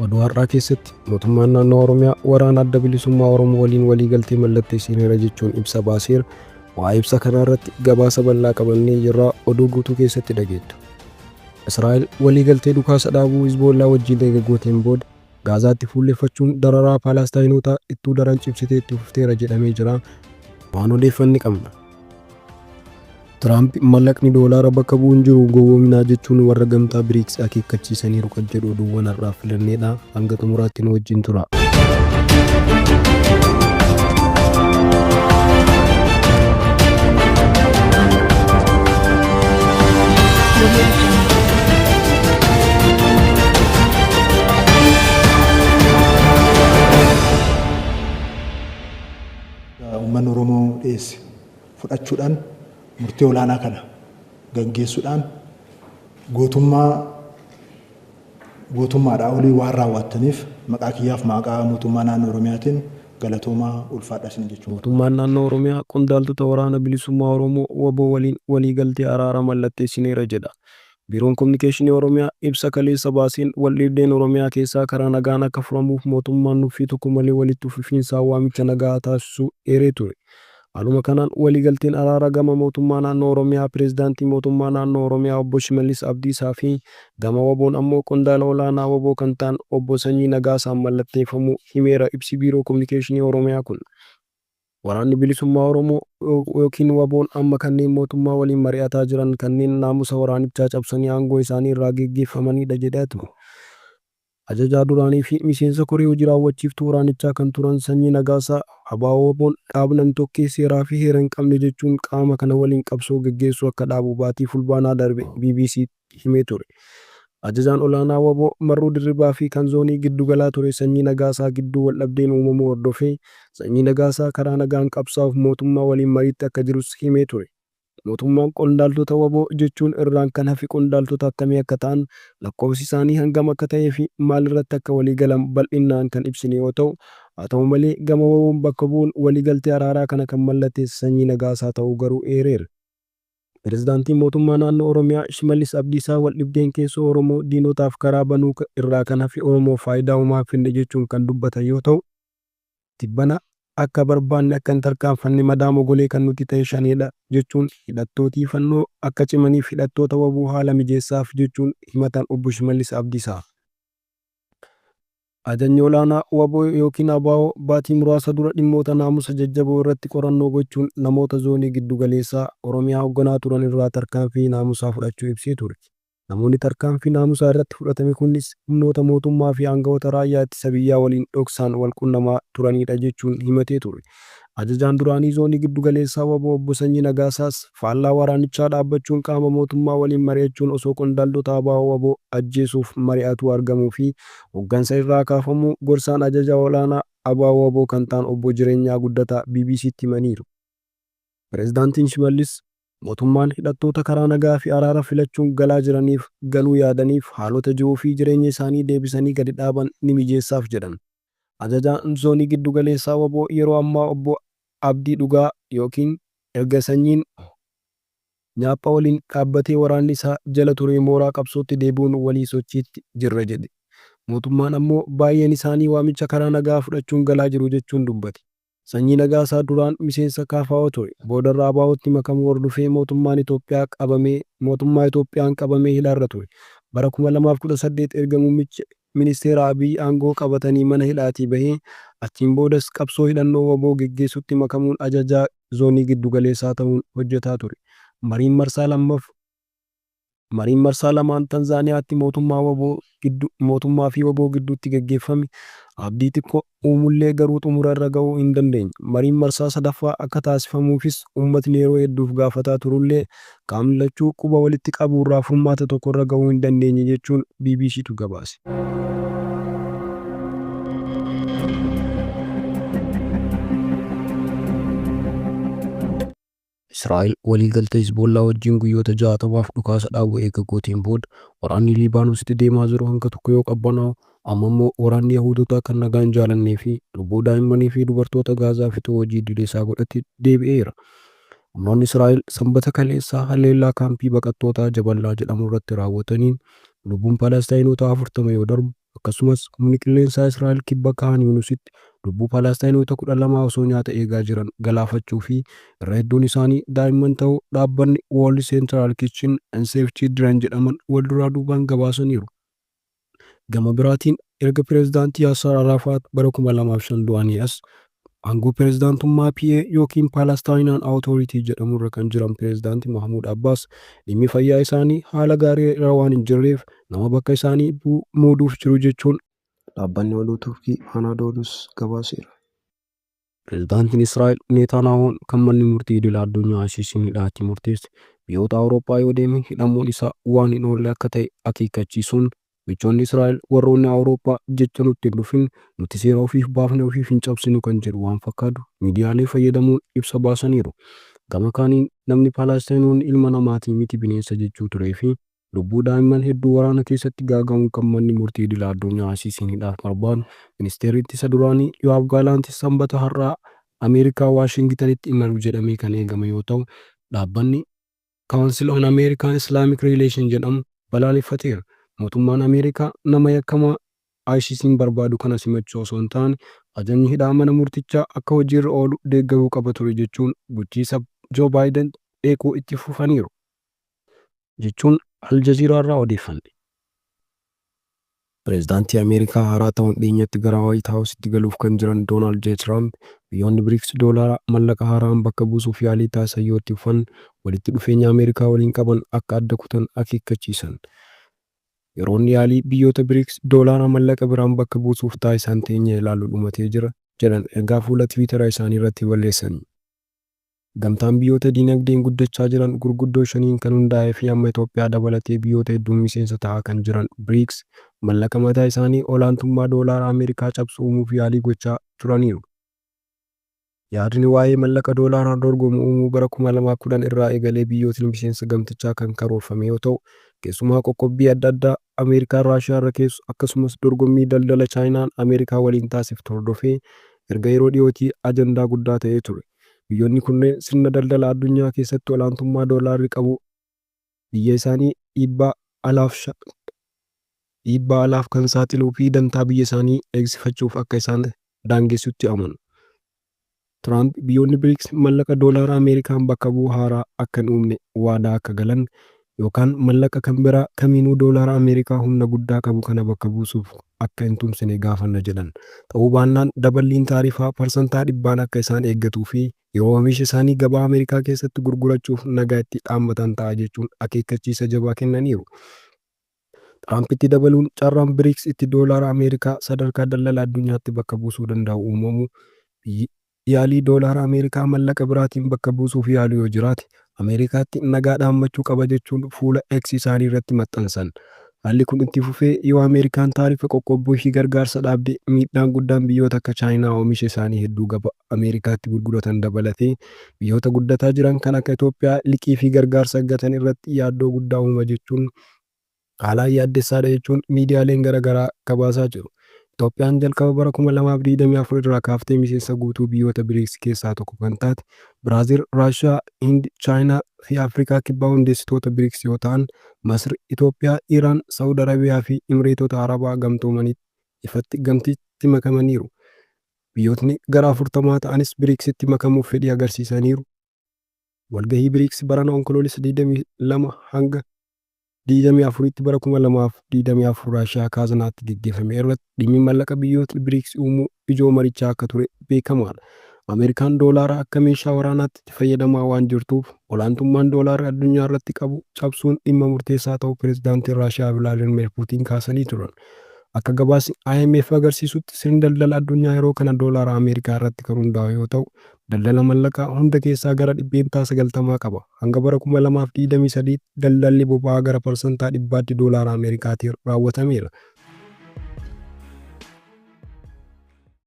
Oduu har'aa keessatti mootummaan naannoo Oromiyaa waraana Adda Bilisummaa Oromoo waliin waliigaltee mallatteessineera jechuun ibsa baaseera. Waa'ee ibsa kanaa irratti gabaasa bal'aa qabannee jirra oduu guutuu keessatti dhageettu. Israa'el waliigaltee dhukaasa dhaabuu Hizboollaa wajjin eega gooteen booda Gaazaatti fuulleffachuun dararaa Paalastaayinootaa ittuu daran cimsitee itti fufteera jedhamee jira. Waan odeeffanne qabna. Tiraamp mallaqni doolaara bakka bu'u hin jiru gowwoominaa jechuun warra gamtaa Biriiks akeekkachiisaniiru kan jedhu oduuwwan har'aaf filanneedha. Hanga xumuraatti nu wajjin tura. Uummanni Oromoo dhiyeesse fudhachuudhaan murtee olaanaa kana gaggeessuudhaan gootummaa gootummaadhaa olii waan raawwattaniif maqaa kiyyaaf maqaa mootummaa naannoo Oromiyaatiin galatoomaa ulfaadhaa isiniin jechuun barbaada. Mootummaan Naannoo Oromiyaa qondaaltota Waraana Bilisummaa Oromoo, wbo, waliin waliigaltee araaraa mallatteessineera jedha. Biiroon Kominikeeshinii Oromiyaa ibsa kaleessa baaseen waldhibdeen Oromiyaa keessaa karaa nagaan akka furamuuf mootummaan nuffii tokko malee walitti fufiinsaan waamicha nagaa taasisuu eeree ture. Haaluma kanaan waliigalteen araaraa gama mootummaa naannoo Oromiyaa Pireezidaantii mootummaa naannoo Oromiyaa obbo Shimallis Abdiisaa fi gama WBOn ammoo qondaala olaanaa wbo kan ta'an obbo Sanyii Nagaasaan mallatteeffamuu himeera ibsi Biiroo Kominikeeshinii Oromiyaa kun. Waraanni Bilisummaa Oromoo ykn WBOn amma kanneen mootummaa waliin mari'ataa jiran kanneen naamusa waraanichaa cabsanii aangoo isaanii irraa geggeeffamaniidha jedhee ture. Ajajaa duraanii fi miseensa koree hoji raawwachiiftuu waraanichaa kan turan Sanyii Nagaasaa, ABO-WBOn dhaab nam-tokkee seeraa fi heera hin qabne jechuun qaama kana waliin qabsoo geggeessuu akka dhaabu baatii Fulbaanaa darbe BBCtti himee ture. Ajajaan olaanaa wbo Marruu Dirribaa fi kan Zoonii Giddugalaa ture Sanyii Nagaasaa gidduu waldhabdeen uumamuu hordofee Sanyii Nagaasaa karaa nagaan qabsaa'uuf mootummaa waliin mariitti akka jirus himee ture. Mootummaan qondaaltota wbo jechuun irraan kan hafe qondaaltota akkamii akka ta'an, lakkoofsi isaanii hangam akka ta'ee fi maalirratti akka waliigalan bal'innaan kan ibsine yoo ta'u, haa ta'u malee gama WBOn bakka bu'uun waliigaltee araaraa kana kan mallatteesse Sanyii Nagaasaa ta'uu garuu eereera. Pirezidaantiin Mootummaa Naannoo Oromiyaa Shimallis Abdiisaa waldhibdeen keessoo Oromoo diinotaaf karaa banuu irraa kan hafe Oromoof faayidaa homaa hin finne jechuun kan dubbatan yoo ta'u, tibbana akka barbaanne akka hin tarkaanfanne madaa mogolee kan nutti ta'e Shaneedha jechuun hidhattootii Fannoo akka cimaniif hidhattoota wbo haala mijeessaaf jechuun himatan Obbo Shimallis Abdiisaa. Ajajni Olaanaa wbo ykn ABO baatii muraasa dura dhimmoota naamusa jajjaboo irratti qorannoo gochuun namoota Zoonii Giddugaleessaa Oromiyaa hogganaa turan irraa tarkaanfii naamusaa fudhachuu ibsee ture. Namoonni tarkaanfii naamusaa irratti fudhatame kunnis humnoota mootummaa fi aanga'oota raayyaa ittisa biyyaa waliin dhoksaan wal qunnamaa turaniidha jechuun himatee ture. Ajajaan duraanii Zoonii Giddugaleessaa wbo Obbo Sanyii Nagaasaas faallaa waraanichaa dhaabbachuun qaama mootummaa waliin mari'achuun osoo qondaaltota ABO-wbo ajjeesuuf mari'atuu argamuu fi hoggansa irraa kaafamuu gorsaan ajajaa ol'aanaa ABO-wbo kan ta'an Obbo Jireenyaa Guddataa BBCtti himaniiru. Pirezidaantiin Shimallis mootummaan hidhattoota karaa nagaa fi araara filachuun galaa jiraniif galuu yaadaniif haalota jiruu fi jireenya isaanii deebisanii gadi dhaaban ni mijeessaaf jedhan. Ajajaan Zoonii Giddugaleessaa wbo yeroo ammaa Obbo Abdii Dhugaa ykn erga Sanyiin nyaapha waliin dhaabbatee waraanni isaa jala ture mooraa qabsootti deebi'uun walii sochiitti jirra jedhe. Mootummaan ammoo baayyeen isaanii waamicha karaa nagaa fudhachuun galaa jiru jechuun dubbate. Sanyii Nagaasaa duraan miseensa KFO ture. Boodarra ABOtti makamuu hordofee mootummaan Itoophiyaa qabamee mootummaa Itoophiyaan qabamee hidhaarra ture. Bara 2018 erga muummichi ministeeraa Abiy aangoo qabatanii mana hidhaatii bahee achiin boodas qabsoo hidhannoo wbo geggeessutti makamuun ajajaa Zoonii Giddugaleessaa ta'uun hojjetaa ture. Mariin marsaa lammaff. Mariin marsaa lamaan Tanzaaniyaatti mootummaa wbo giddu mootummaa fi wbo gidduutti gaggeeffame abdii xiqqoo uumullee garuu xumura irra ga'uu hin dandeenye. Mariin marsaa sadaffaa akka taasifamuufis uummatni yeroo hedduuf gaafataa turullee qaamni lachuu quba walitti qabuurraa furmaata tokkorra ga'uu hin dandeenye jechuun BBCtu gabaase. Israa'el waliigaltee Hizboollaa wajjin guyyoota 60f dhukaasa dhaabuu eega gooteen booda waraanni Liibaanositti deemaa jiru hanga tokko yoo qabbanaa'u, amma immoo waraanni Yahuudotaa kan nagaa hin jaalannee fi lubbuu daa'immanii fi dubartoota Gaazaa fixuu hojii idilee isaa godhate deebi'eera. Humnoonni Israa'el Sambata kaleessaa haleellaa kaampii baqattootaa Jaballaa jedhamu irratti raawwataniin lubbuun Paalastaayinotaa 40 yoo darbu, Akkasumas humni qilleensaa Israa'el kibba Kaan Yuunusitti lubbuu Paalastaayinoota 12 osoo nyaata eegaa jiran galaafachuu fi irra hedduun isaanii daa'imman ta'uu dhaabbanni World Central Kitchen and Save Children jedhaman walduraa duubaan gabaasaniiru. Gama biraatiin erga pireezidaantii Yaassar Araafaat bara 2005 du'anii as aangoo pireezidaantummaa PA yookiin Palestinian Authority jedhamurra kan jiran pireezidaantii Mahmuud Abbaas dhimmi fayyaa isaanii haala gaarii irra waan hin jirreef nama bakka isaanii bu'u muuduuf jiru jechuun dhaabbanni oduu Turkii Anaadoolus gabaaseera. Pireezidaantiin Israa'el Netanyahuun kan manni murtii idil addunyaa ICC'n hidhaatti murteesse biyyoota Awurooppaa yoo deeme hidhamuun isaa waan hin oolle akka ta'e akeekkachiisuun, michoonni Israa'el warroonni Awurooppaa jecha nutti hin dhufin, nuti seera ofiif baafne ofiif hin cabsinu kan jedhu waan fakkaatu miidiyaalee fayyadamuun ibsa baasaniiru. Gama kaaniin namni Paalastaayinoonni ilma namaatii miti bineensa jechuu turee fi lubbuu daa'imman hedduu waraana keessatti gaaga'uun kan manni murtii idil addunyaa ICC'n hidhaaf barbaadu ministeerri ittisa duraanii Yo'aav Gaalaanti Sanbata har'aa Ameerikaa Waashingitanitti imalu jedhamee kan eegame yoo ta'u, dhaabbanni Council on American Islamic Relation jedhamu balaaleffateera. Mootummaan Ameerikaa nama yakkamaa ICC'n barbaadu kana simachuu osoo hin taane ajajni hidhaa mana murtichaa akka hojiirra oolu deeggaruu qaba ture jechuun bulchiinsa Joo Baayiden qeequu itti fufaniiru jechuun Al Jazeera irraa odeeffanne. Pireezidaantii Ameerikaa haaraa ta'uun dhiyeenyatti gara Waayit Haawusitti galuuf kan jiran Doonaald J. Tiraamp biyyoonni Biriiks doolaara mallaqa haaraan bakka buusuuf yaalii taasisan yoo itti fufan walitti dhufeenya Ameerikaa waliin qaban akka adda kutan akeekkachiisan. Yeroon yaalii biyyoota Biriiks doolaara mallaqa biraan bakka buusuuf taasisan teenyee ilaallu dhumatee jira, jedhan ergaa fuula Tiwiitara isaanii irratti barreessaniin. Gamtaan biyyoota diinagdeen guddachaa jiran gurguddoo shaniin kan hundaa'ee fi amma Itoophiyaa dabalatee biyyoota hedduun miseensa ta'aa kan jiran Brics mallaqa mataa isaanii olaantummaa doolaara Ameerikaa cabsu uumuuf yaalii gochaa turaniiru. Yaadni waa'ee mallaqa doolaaraan dorgomu uumuu bara 2010 irraa eegalee biyyootni miseensa gamtichaa kan karoorfame yoo ta'u, keessumaa qoqqobbii adda addaa Ameerikaan Raashiyaa irra keessu akkasumas dorgommii daldala Chaayinaan Ameerikaa waliin taasiftu hordofee erga yeroo dhiyootii ajandaa guddaa ta'ee ture. Biyyoonni kunneen sirna daldala addunyaa keessatti olaantummaa doolaarri qabu biyya isaanii dhiibbaa alaaf kan saaxiluu fi dantaa biyya isaanii eegsifachuuf akka isaan daangessutti amanu. Tiraamp biyyoonni Brics mallaqa doolaara Ameerikaan bakka bu'u haaraa akka hin uumne waadaa akka galan yookaan mallaqa kan biraa kamiinuu doolaara Ameerikaa humna guddaa qabu kana bakka buusuuf akka hin tumsine gaafanna jedhan. Ta'uu baannaan daballiin taarifaa parsantaa dhibbaan akka isaan eeggatuu fi yeroo oomisha isaanii gabaa Ameerikaa keessatti gurgurachuuf nagaa itti dhaammatan ta'a jechuun akeekkachiisa jabaa kennaniiru. Tiraamp itti dabaluun carraan Brics itti doolaara Ameerikaa sadarkaa daldala addunyaatti bakka buusuu danda'u uumamu biyyi yaalii doolaara Ameerikaa mallaqa biraatiin bakka buusuuf yaalu yoo jiraate Ameerikaatti nagaa dhaammachuu qaba jechuun fuula X isaanii irratti maxxansan. Haalli kun itti fufee yoo Ameerikaan taarifa qoqqobbii fi gargaarsa dhaabde miidhaan guddaan biyyoota akka Chaayinaa oomisha isaanii hedduu gaba Ameerikaatti gurguratan dabalatee biyyoota guddataa jiran kan akka Itoophiyaa liqii fi gargaarsa argatan irratti yaaddoo guddaa uuma jechuun haalaan yaaddessaadha jechuun miidiyaaleen gara garaa gabaasaa jiru. Itoophiyaan jalqaba bara 2024 irraa kaaftee miseensa guutuu biyyoota Brics keessaa tokko kan taate Biraazil, Raashiyaa, Hind, Chaayinaa fi Afrikaa Kibbaa hundeessitoota Brics yoo ta'an, Masr, Itoophiyaa, Iraan, Sa'ud Arabiyaa fi Imireetota Arabaa Gamtoomaniitti ifatti gamtichatti makamaniiru. Biyyootni gara 40 ta'anis Bricsitti makamuuf fedhii agarsiisaniiru. Walgahii Brics barana Onkoloolessa 22 hanga 24tti bara 2024 Raashiyaa Kaaznaatti geggeeffame irratti dhimmi mallaqa biyyootni Brics uumuu ijoo marichaa akka ture beekamaadha. Ameerikaan doolaara akka meeshaa waraanaatti itti fayyadamaa waan jirtuuf olaantummaan doolaarri addunyaa irratti qabu cabsuun dhimma murteessaa ta'uu pireezidaantiin Raashiyaa Vilaadimiir Puutiin kaasanii turan. Akka gabaasni IMF agarsiisutti sirni daldala addunyaa yeroo kana doolaara Ameerikaa irratti kan hundaa'u yoo ta'u, daldala mallaqaa hunda keessaa gara 90% qaba. Hanga bara 2023tti daldalli boba'aa gara parsantaa dhibbaatti doolaara Ameerikaatiin raawwatameera.